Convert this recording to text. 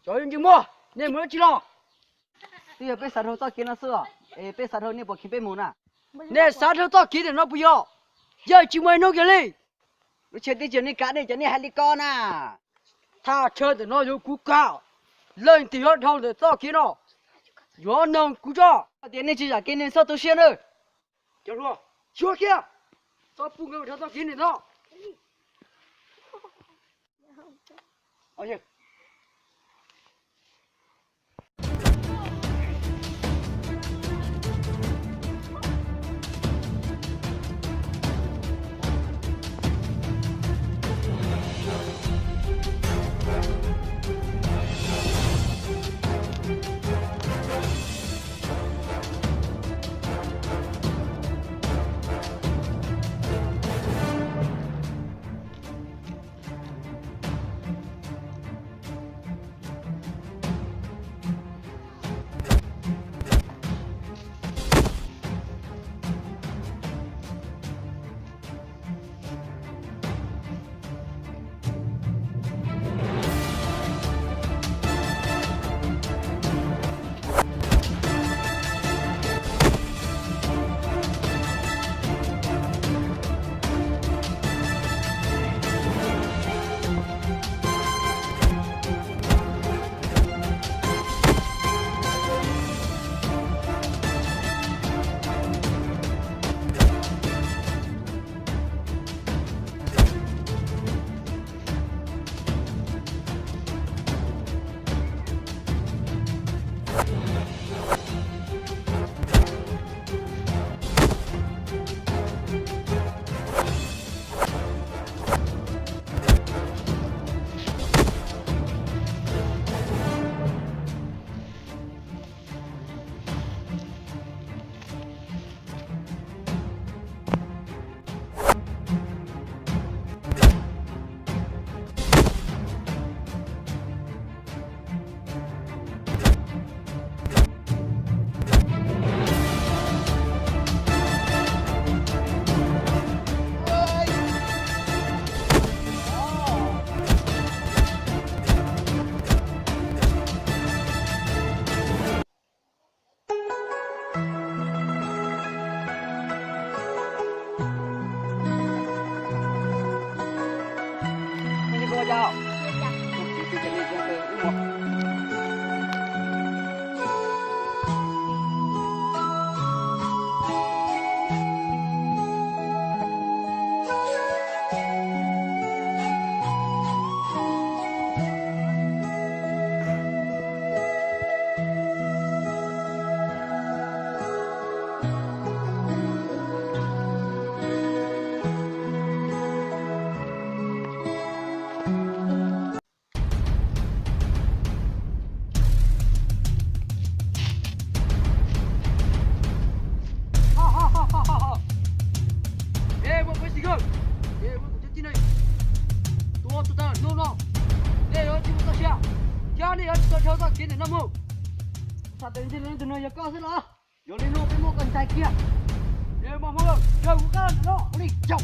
Cov yawg ntsej muag, nej mus dab tsi los? Twb yog peb xav dhau txoj kev no xwb os, es peb xav dhau nej puas kheev peb mus na? Nej xav dhau txoj kev ntawm no puas yog? Yawg tsis muaj ib hnub kiag li. Lub tsheb teb chaws nej kav nej cov nej hais li ko na. Thaj chaw ntawm no yog kuv kav, leej twg yuav dhau ntawm txoj kev no yuav nug kuv tso. Tias nej tsis zam kev nej txhob tu siab nawb. Cov hluas, tshuab kiag, txhob pub nkawd dhau txoj kev ntawm no. Ua peb tsis kawg, nej ua kuv cov tib neeg tuav tus taw hnub no, nej yuav tsis mus txoj sia, thiab nej yuav tsis tau dhau txoj kev ntawm no mus. Xam tes ntseeg leej twg no yog koj xwb los? Yog li no peb muab koj ntais kiag. Nej mas hmo kawg kuv qab ntawm no ua li caum.